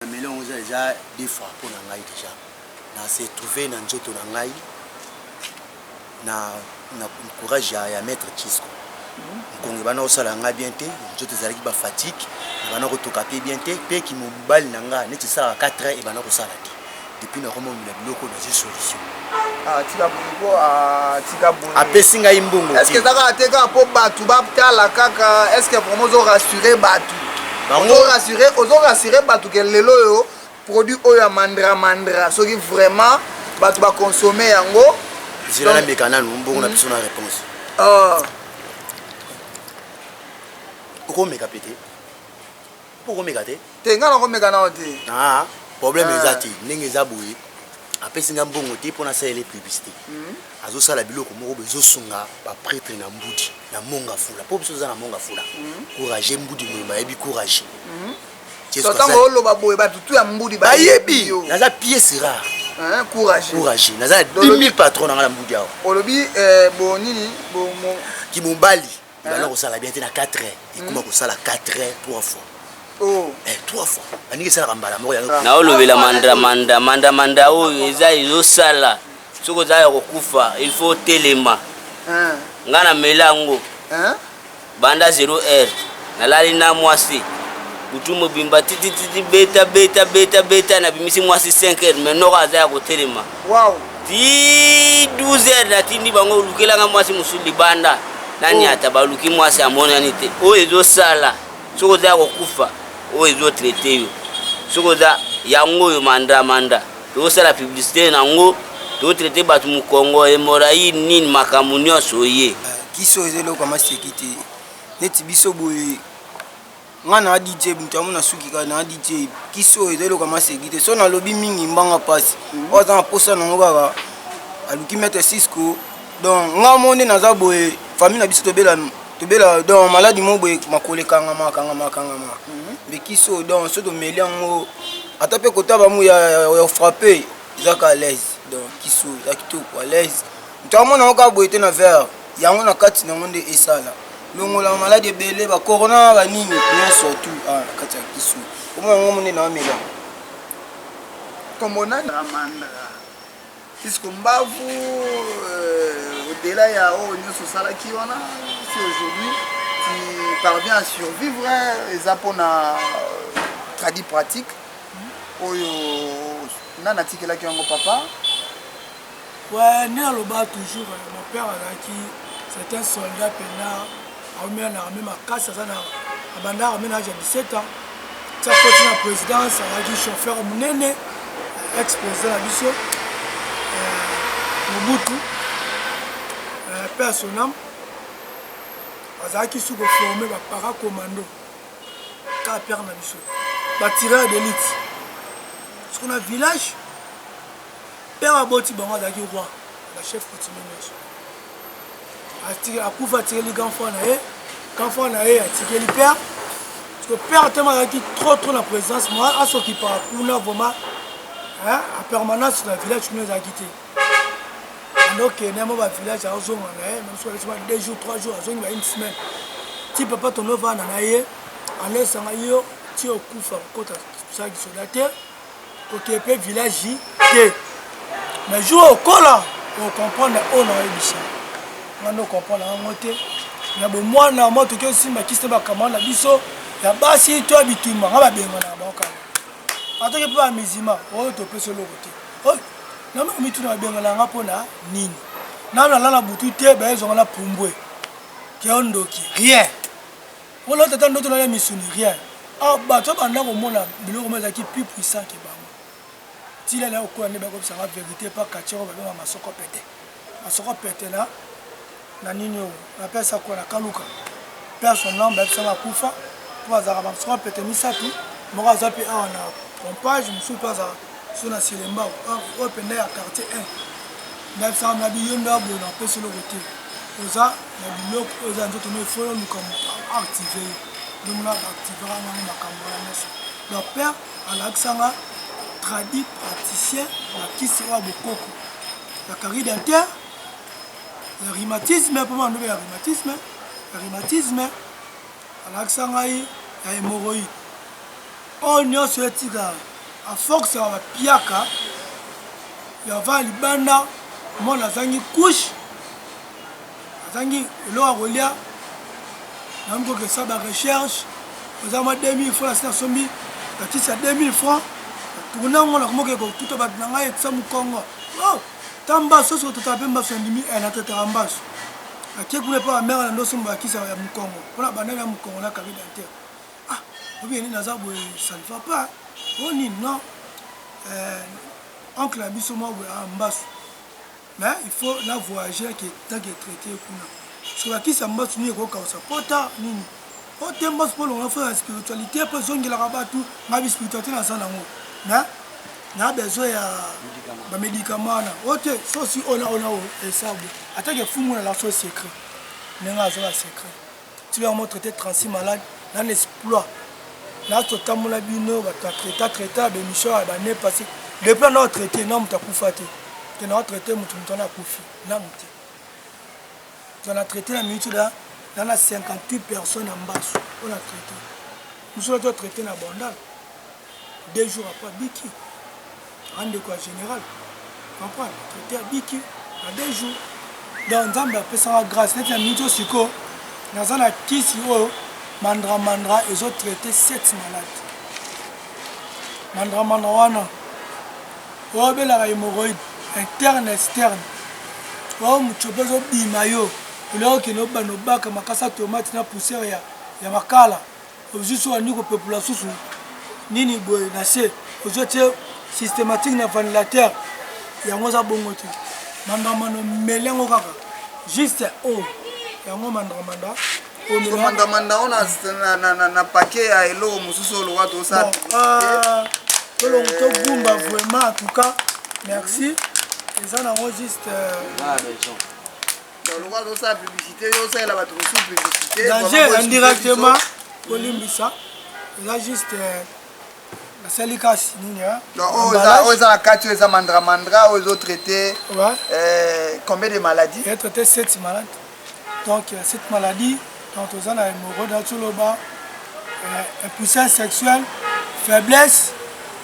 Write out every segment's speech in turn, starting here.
Nameli yango eza deja deux fois mpo na ngai deja na se trouve na nzoto na ngai na courage ya maître Chisco. Nkongo ebanda kosala ngai bien te, nzoto ezalaki bafatigue, ebanda kotoka mpe bien te, mpe kimobali na ngai neti esalaka 4 heures ebanda kosala te. Depuis nakomomela biloko, nazwi solution. Ah, tika boye po, ah, tika boye. Apesi ngai mbongo. Est ce que eza kaka te kaka mpo bato batala kaka? Est ce que vraiment ozo rassurer bato? Ozo rassurer bato ke lelo oyo produit oyo ya mandra mandra, soki vraiment bato bakonsome yango? Zela, nameka nanu mbongo na biso na réponse. Ah. Okomeka pe te, mpo okomeka te. Te, ngai nakomeka nao te. Ah, problème eza te. Ndenge eza boye, apesi nga mbongo te mpo nasalela publicité. Azosala biloko moko boye ezosunga baprêtre na Mbudi, na Monga Fula, mpo biso toza na Monga Fula. Courage, Mbudi moyemba ayebi courage. So ntango oloba boye, bato tu ya Mbudi bayebi yo. Naza pièce rare. Courage. Courage, naza na 10 000 patron na nga na Mbudi awa. Olobi bo nini Kimobali ebanda kosala bien te na 4 heures, ekoma kosala 4 heures 3 fois. Oh. Eh, 3 fois baningi esalaka mbala moko yango. Naolobela mandra mandra mandra mandra oyo eza ezosala soki oza ya kokufa, il faut telema. Ngai namela yango banda 0 heure, nalali na mwasi butu mobimba titititi, beta beta beta beta, nabimisi mwasi 5 heures, mais noko aza ya kotelema. Ti 12 heures natindi bango olukelanga mwasi mosusu libanda, naniata baluki mwasi amonani te. Oyo ezosala soki oza ya kokufa, oyo ezotraite yo soki oza yango oyo manda manda, tozosala publicité nango, totraite bato mokongo, hémorroïde, nini, makambo nyonso ye. Kisi oyo eza eloko ya maseki te. Neti biso boye, nga na DJ, moto yango nasuki kaka na DJ. Kisi oyo eza eloko ya maseki te. So nalobi mingi, mbanga mpasi. Oyo aza na posa nango kaka aluki maître Cisco. Donc nga mo nde naza boye, famille na biso tobela tobela, donc maladi mo boye, makolo ekangama kangama kangama. Mais kisi oyo, donc so tomeli yango, ata mpe kota bamu ya frappe, ezaka à l'aise. Donc kisi oyo eza kitoko, à l'aise. Moto amona yango kaka boye te, na verre yango na kati nango nde esala longola maladi ebele, bacorona, banini nyonso tu na kati ya kisi oyo. Omona yango mo nde naamela. Kombo nani? Mandra Cisco Mbavu, au-delà ya oyo nyonso osalaki wana, si aujourd'hui tu parviens à survivre, eza mpona tradi pratique oyo nani atikelaki yango, papa? Ouais, nde naloba toujours, mon père azalaki, c'est un soldat mpena, aumela na armée makasi, aza na abanda armée na age ya 17 ans, tia koti na présidence, azalaki chauffeur monene, ex président na biso Mobutu, paix à son âme. Azalaki su koforme bapara commando kaka père na biso, batireur d'élite. Soki na village père aboti bango, azalaki roi, bachef coutumier nyonso. Akufa, atikeli grand frère na ye, grand frère na ye atikeli père, parce que père tellement azalaki trop trop na présidence, moi asokipaka kuna vraiment en permanence na village kuna ezalaki te. Andokende mo bavillage, azonga na ye même soki aleki 2 jours, 3 jours, azongi ba une semaine. Ti papa tonovanda na ye, alesanga yo ti okufa, kokota salaki soda te, kokee mpe village te, mais jour okola ocomprendre oyo na oyebisa nga nde ocomprendre yango te. Na bomwana mwa toki osimba kisi na bakamara na biso ya basi to ya bitumba, nga babengana bango kaka, atoki mpe bamizima oyo topesi eloko te. Nano mituna, babengana yanga mpona nini? Nano nalala butu te, bayezwanga na pumbwe keo ndoki, rien. Wana tata ndoto naya misuni, rien. Ah, bato banda komona biloko mo ezalaki plus puissant ke bango. Tila na okola nde bakobisanga vérité pa quartier oyo babenga Masoko Pete, Masoko Pete na nini oyo napesa kola na Kaluka, paix à son âme. Bayebisanga akufa mpo azalaka Masoko Pete misato, moko aza mpe awa na pompage, mosusu mpe azala so na Selembao oyo penda ya quartier 1. Ndayebisanga na biyo nde aboye, na opesi eloko te, oza na biloko oyo eza nzoto no, ifo oluka moto active yo. Nde mona baactivaka ngango makambo wana nyonso. Donc père alakisanga tradi praticien bakisi oyo ya bokoko, ya carie dentaire, ya rhumatisme, mpo mandobe ya rhumatisme, ya rhumatisme alakisa ngai, ya hémorroïde, oyo nyonso etika. A force ya bapiaka ya va libanda, mwana azangi couche, azangi eloko ya kolia. Nakomi kokesa ba recherche, oza mwa 2000 francs, nasi nasombi bakisi ya 2000 francs, tourne yango, nakomoke kotuta bato na ngai etisa mokongo. Oh, ta mbaso soki ototaka mpe mbaso ya ndimi eh, natotaka mbaso ake kuna mpe bamere na ndosomba bakisi ya mokongo mpona bandani ya mokongo na carie dentaire. Ah, obi nini naza boye, ça ne va pas. O nini non, euh, oncle na biso mwa boye, ah, mbaso, mais il faut na voyager nake traité kuna. Soki bakisi ya mbasu nini ekokausa pota nini o te mbasu mpo longola fo ya spiritualité mpo ezongelaka bato. Ngai bi spiritualité naza nango, mais na besoin ya bamédicament wana o te sosi oyo na oyo na oyo esa boye atake fumu na laso secret ndenge azola secret ti yango traité 36 malade na exploit na totambola bino bato ya traita traita bémission ya bane passé. Depuis na traité na moto akufa te, te na traité moto, moto wana akufi nanu te. To na traité na minute da na 58 personnes ya mbasu oyo na traité. Mosusu to traité na Bandal, 2 jours après abiki. Andeko ya général comprendre, traité abiki na 2 jours. Donc Nzambe apesanga grâce neti na minute oyo. Sikoyo naza na kisi oyo mandra mandra ezotraite 7 malade. Mandra mandra wana oyo obelaka hémorroïde interne, externe, oyo mosopo ezobima yo, olia okende obanda obaka makasa ya tomate na poussière ya makala, ozwi so andi kopepula susu nini boye na se, ozwi tie systématique na ventilateur. Yango eza bongo te. Mandramandra omeli yango kaka juste oyo yango mandramandra. Mandramandra oyo na paquet ya eloko mosusu oyo lokwa tosala. Tolongo togumba vraiment. En tout cas merci, eza nango juste. Lokwa tosala publicité, yo osalela bato mosusu publicité. Danger indirectement, kolimbisa, eza juste nasali kasi nini. Oyo eza na kati oyo eza mandramandra oyo ezotraite combien de maladies? Traité 7 malades. Donc 7 maladies, donc toza na hémorroïde, atoloba impuissance sexuelle, faiblesse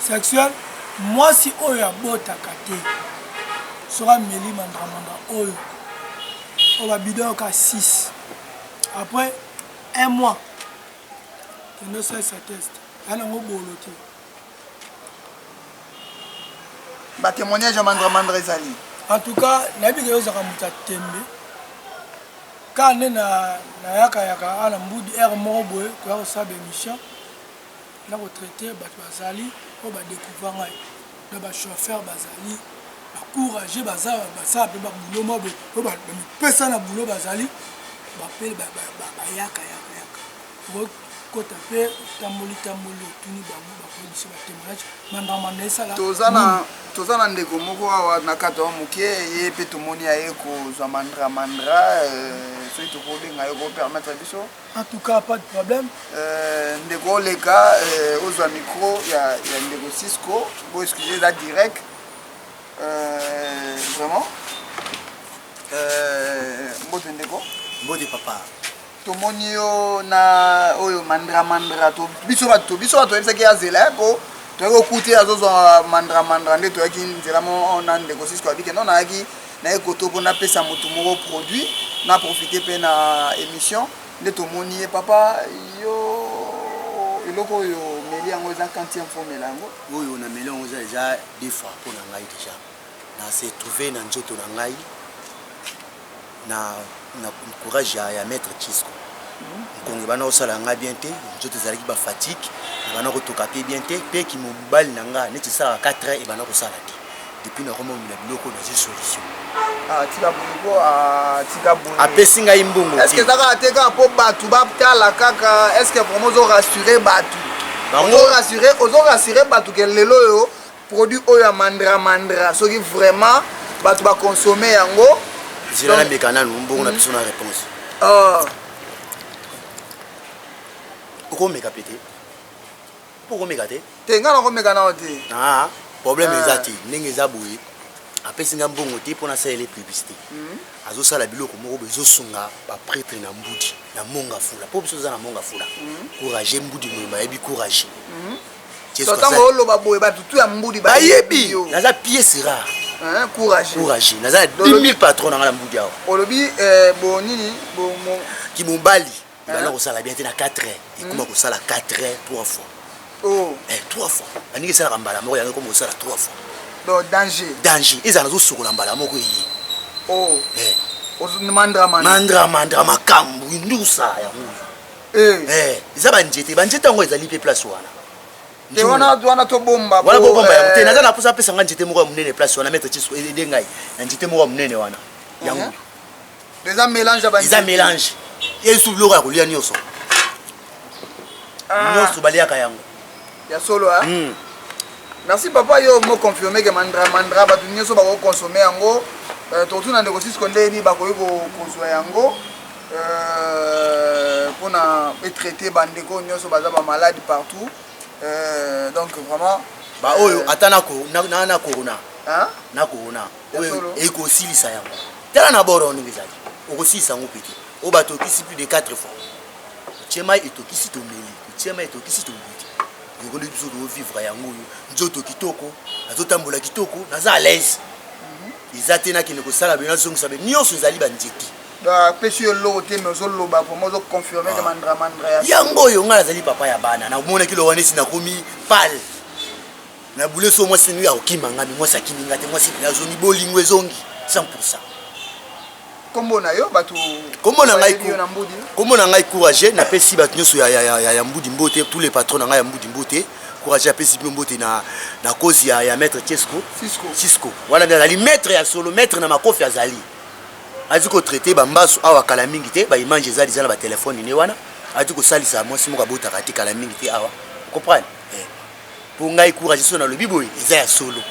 sexuelle, mwasi oyo abotaka te soki ameli mandramandra oyo, oyo babidon yoka 6, après un mois kende osalisa test ya nango bolo te. Batémoignage ya mandramandra ezali? En tout cas nayebi ke ozalaka moto ya tembe kaka nde nayakayaka awa na Mbudi aire moko boye koya kosala baémission na kotraite bato. Bazali oyo badécouvrir ngai na bachauffeur, bazali bacourage, baza basala mpe baboulot moko boye oyo bamipesa na boulot, bazali bapele bayaka yaka yaka okota mpe otamboli tamboli, otuni bango, bakoyi biso batémoignage mandamanda esala. Toza na ndeko moko awa na kati wa moke, ye mpe tomoni aye kozwa mandramandra. Soki tokobenga ye, kopermettre biso? En tout cas pas de problème. Ndeko oleka, ozwa micro ya ndeko Cisco. Bo excuse, eza direct vraiment. Mbote ndeko. Mbote papa. Tomoni yo na oyo mandramandra. Biso bato toyebisaki azela po toyaki kokuti ye azozwa mandramandra nde toyaki nzela mo na ndeko Cisco abike no nayaki naye koto mpo napesa motu moko produit na profite mpe na émission nde tomoni ye. Papa, yo eloko oyo omeli yango eza quantième fois omela yango? Oyo nameli yango eza déjà deux fois mpo na ngai. Déjà na se trouve na nzoto na ngai na courage ya maître Chisco. Nkongo ebanda kosala ngai bien te, nzoto ezalaki bafatigue, ebanda kotoka mpe bien te, mpe kimobali na ngai neti esalaka 4 heures ebanda kosala te. Depuis nakomomela biloko, nazwi solution. Tika boye po tika boye. Apesi ngai mbongo. Est ce que eza kaka te kaka mpo bato batala kaka? Est ce que vraiment ozorassure bato, ozorassure bato ke lelo oyo produit oyo ya mandramandra, soki vraiment bato bakonsome yango? Nzela nameka nanu mbongo na biso na réponse. Okomeka pe te, mpo okomeka te. Te, ngai nakomeka nao te. Ah, problème eza te. Ndenge eza boye, apesi nga mbongo te mpo nasalela publicité. Azosala biloko moko boye ezosunga baprêtre na Mbudi na Monga Fula, mpo biso toza na Monga Fula. Courage Mbudi moyemba ayebi courage. Ntango oloba boye, bato tu ya Mbudi bayebi naza pièce rare. Courage. Courage, naza na 10 000 patron na nga na Mbudi awa. Olobi bo nini? Kimobali ebanda kosala bien te na 4 heures, ekoma kosala 4 heures 3 fois. Oh. Eh, 3 fois. Baningi esalaka mbala moko, yango ekoma kosala 3 fois. Donc danger. Danger ezala, nazosokola mbala moko eye. Oh. Eh. Mandra mandra. Mandra mandra, makambo indusa yango. Eh. Eza banzete, banzete yango ezali mpe place wana. Te, wana wana tobomba. Wana bobomba yango te. Naza na mposa apesa nga nzete moko ya monene place wana. Maître Chiso, aide ngai na nzete moko ya monene wana, yango. Eza mélange. Eza mélange, esu biloko ya kolia nyonso nyonso baliaka yango. Ya solo. Merci papa, yo mo confirme ke mandra mandra, bato nyonso bakoconsommer yango. Totuna ndeko Sisko ndeni bakoki kozwa yango mpona etraiter bandeko nyonso baza bamalade partout. Donc vraiment. Baoyo ata na corona, na corona oyo ekosilisa yango. Tala na boro ndenge ezali, okosilisa yango pete. Oyo batokisi plus de 4 fois, otie mai, etokisi, tomeli, otie mai, etokisi, tomeli. Yokoli biso tozovivre yango oyo, nzoto kitoko, nazotambola kitoko, naza à l'aise. Eza te nakende kosala be, nazongisa be, nyonso ezali banzete. Apesi yo eloko te, mais ozoloba vraiment, ozoconfirme ke mandra mandra ya Yango oyo. Ngai nazali papa ya bana, namonaki lowa neti nakomi pale na bule. So mwasi ngi akokima ngai, me mwasi akimi nga te. Mwasi pene azongi, bolingo ezongi 100. Kombo na yo, bato Kombo na ngai bayebi yo na Mbudi? Kombo na ngai Courage. Napesi bato nyonso ya Mbudi mbote, tous les patrons na ngai ya Mbudi mbote. Courage apesi bino mbote na cause ya maître Chesco. Cisco. Cisco wana nde azali maître ya solo, maître na makofi. Azali azi kotraiter bambasu awa kala mingi te. Baimage eza deja na batelefone ne wana. Azi kosalisa mwasi moko abotaka te kala mingi te awa, comprendre. Mpo ngai Courage, so nalobi boye, eza ya solo.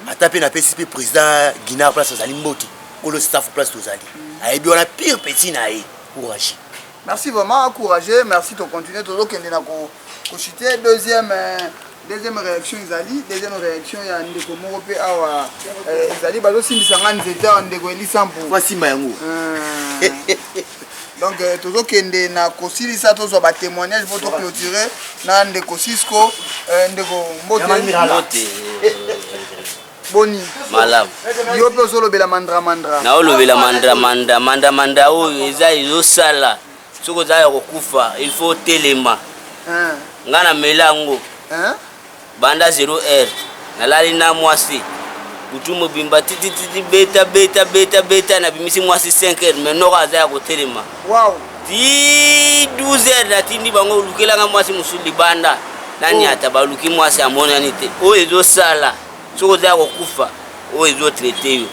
Ata mpe napesi mpe président Guinard place azali mbote, kolo staff place tozali, ayebi wana pire petit na ye Courage. Merci vraiment, encouragé, merci. Tocontinue, tozokende na kochite deuxième réaction. Ezali deuxième réaction ya ndeko moko mpe awa. Ezali bazosimbisa nga nzete awa, ndeko Elisampu. Wasimba yango. Donc tozokende na kosilisa, tozwa batémoignage mpo toclôture na ndeko Cisco. Ndeko, mbote. Mbote. Boni? Malamu. Yo mpe ozolobela mandra mandra? Naolobela mandra mandra. Mandra mandra oyo eza, ezosala soki oza ya kokufa, il faut otelema. Ngai namela yango banda 0 heure, nalali na mwasi butu mobimba titititi, beta beta beta beta, nabimisi mwasi 5 heures, mais noko aza ya kotelema. Ti 12 heures, natindi bango olukelanga mwasi mosusu libanda. Nani ata baluki mwasi, amonani te. Oyo ezosala soki oza ya kokufa, oyo ezotraiter yo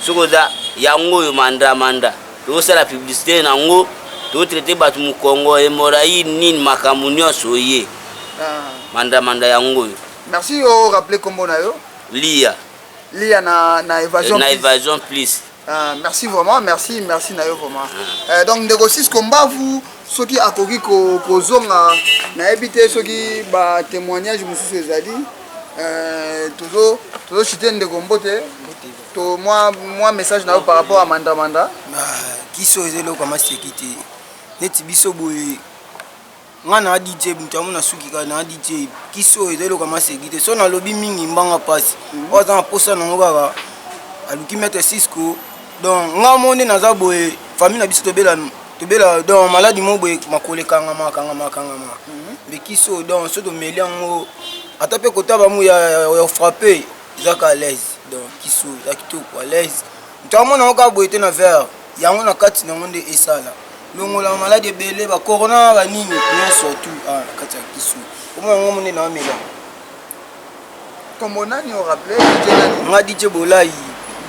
soki oza yango oyo mandra mandra. Tozosala publicité nango, totraiter bato mokongo, hémorroïde, nini, makambo nyonso ye. Mandra mandra yango oyo. Merci. Yo rappele kombo na yo? Lia. Lia na Évasion. Na Évasion Plus. Ah, merci vraiment, merci, merci na yo vraiment. Donc ndeko Cisco Mbavu, soki akoki kozonga, nayebi te soki batémoignage mosusu ezali. Tozochite ndeko, mbote. To mwa message na yo par rapport à mandra mandra. Kisi oyo eza eloko ya maseki te. Neti biso boye, nga na DJ, moto amona suki kaka na DJ. Kisi oyo eza eloko ya maseki te. So nalobi mingi, mbanga mpasi. Oyo aza na posa nango kaka aluki maître Cisco. Donc nga mo nde naza boye, famille na biso tobela, tobela donc maladi mo boye, makolo ekangama kangama kangama. Mais kisi oyo, donc so tomeli yango, ata mpe kota bamu ya frappe, ezaka à l'aise. Donc kisi oyo eza kitoko, à l'aise. Moto amona yango kaka boye te, na verre yango na kati nango nde esala longola maladi ebele, bacorona, banini nyonso tu awa na kati ya kisi oyo. Omona yango mo nde naamela. Kombo nani orappele? DJ nani? Nga DJ Bolai.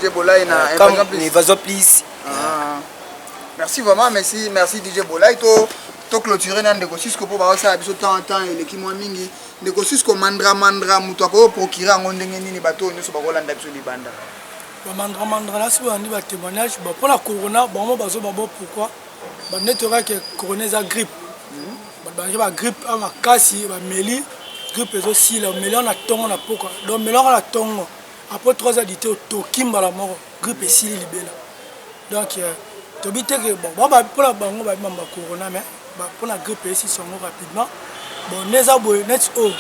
DJ Bolai na Évasion Plus. Évasion Plus. Ah. Merci vraiment, merci, merci DJ Bolai. To clôturer na ndeko Cisco po baosala biso temps eleki mwa mingi. Ndeko Cisco, mandra mandra, moto akoki procurer yango ndenge nini? Bato oyo nyonso bakolanda biso libanda. Bamandra mandra, nasi bolandi batémoignage. Bon, mpona corona, bango bazoba bo pourquoi baneti okake corona eza grippe. Bato bazalaki bagrippe a makasi, bameli, grippe ezosila. Omeli yango na ntongo, na pokwa. Donc meli yango na ntongo, après 3 heures du te, otoki mbala moko, grippe esili libela. Donc tobi te ke bon, mpona bango babimamba corona, mais mpona grippe esisi yango rapidement. Bon, nde eza boye. Neti oyo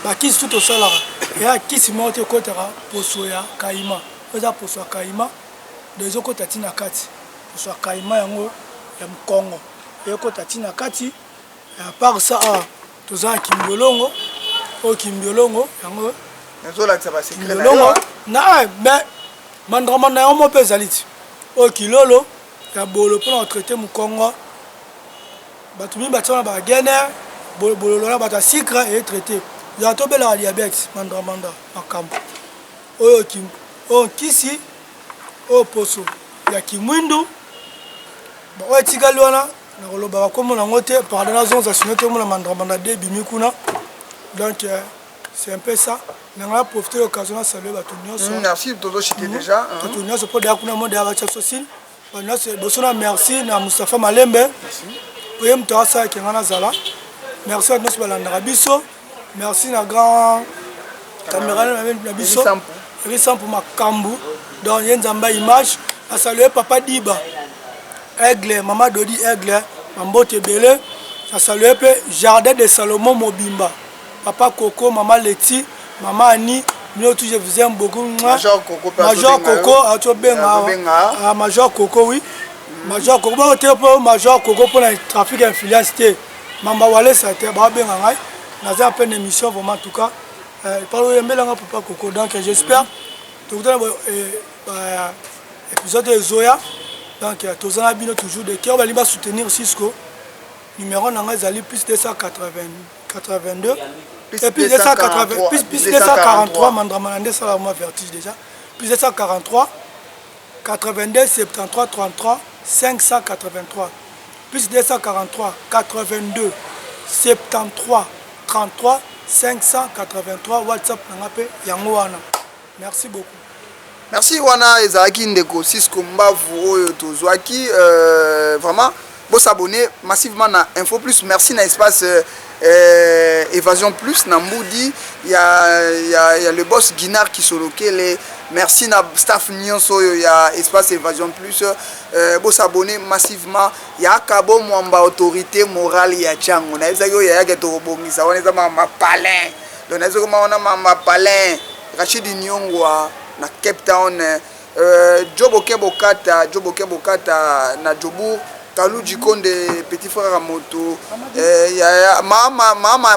Bakisi tu tosalaka eya kisi moko te ekotaka poso ya kaima. Oyo eza poso ya kaima, donc ezokota ti na kati. Poso ya kaima yango ya mokongo ekota ti na kati. À part ça, awa toza na kimbiolongo. Oyo kimbiolongo yango Nazolakisa basecret na yo. Kimbiolongo na mais mandramanda yango moko mpe ezali ti. Oyo kilolo ya bolo mpona kotraite mokongo. Bato mingi batia wana bagene bololo na bato ya sucre eye traite ya tobelaka diabète. Mandramanda makambo oyo, oyo nkisi, oyo poso ya kimwindu. Oyo etikali wana, nakoloba bakombo nango te, pardon, nazongisa sino te. Omona mandramanda de ebimi kuna. Donc c'est un peu ça. Nanga na profite l'occasion na salue bato nyonso. Merci, tozochite déjà. Bato nyonso mpo deya kuna mo deya batya sosile bato nyonso boso na merci na Moustapha Malembe oye moto asalaki nga nazala. Merci bato nyonso balandaka biso. Merci na grand caméraman na biso Erisampu Makambu, donc ye Nzambe ya image. Nasalue papa Diba Aigle, mama Dodi Aigle, bambote ebele. Nasalue mpe Jardin de Salomon mobimba, papa Coco, mama Leti, mama Ani, bino tous, je vous aime beaucoup. Major Coco mpe. Major azobenga yo. Coco atobenga. Azobenga. Ah, Major Coco, oui, Major Coco bao te mpo Major Coco mpona trafic ya influence te, mamba walesa te baobenga ngai, naza mpe na émission vraiment. En tout cas, par oyembelanga papa Coco. Donc j'espère tokutana épisode ezoya. Donc toza na bino toujours de cœur. Balingi basoutenir Cisco, numéro na ngai ezali plus 282 Plus et plus 280, plus 243. Mandrama na nde esalaka mwa vertige déjà. Plus 243 82 73 33 583, plus 243 82 73 33 583. WhatsApp na nga mpe yango wana. Merci beaucoup. Merci. Wana ezalaki ndeko Cisco Mbavu oyo tozwaki. Vraiment, bosabonner massivement na Info Plus. Merci na espace Évasion Plus na Mbudi ya le boss Guinard Kisolokele. Merci na staff nyonso oyo ya espace Évasion Plus. Bosabonner massivement. Ya Kabo Mwamba, autorité morale ya Tiango, nayebisaki oyo yayake tokobongisa wana eza mama palin. Donc nayebisaki ma wana mama palin Rachid Nyongwa na Cape Town, Joboke Bokata, Joboke Bokata na Jobourg, Kaluji Konde, petit frère ya moto, ya mama mama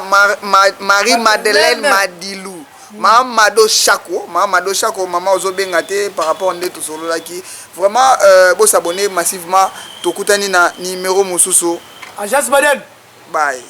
Marie Madeleine Madilu, mama Mado Chako, mama Mado Chako, mama ozobenga te par rapport nde tosololaki. Vraiment, bosabonner massivement. Tokutani na numéro mosusu. Agence Baden. Bye.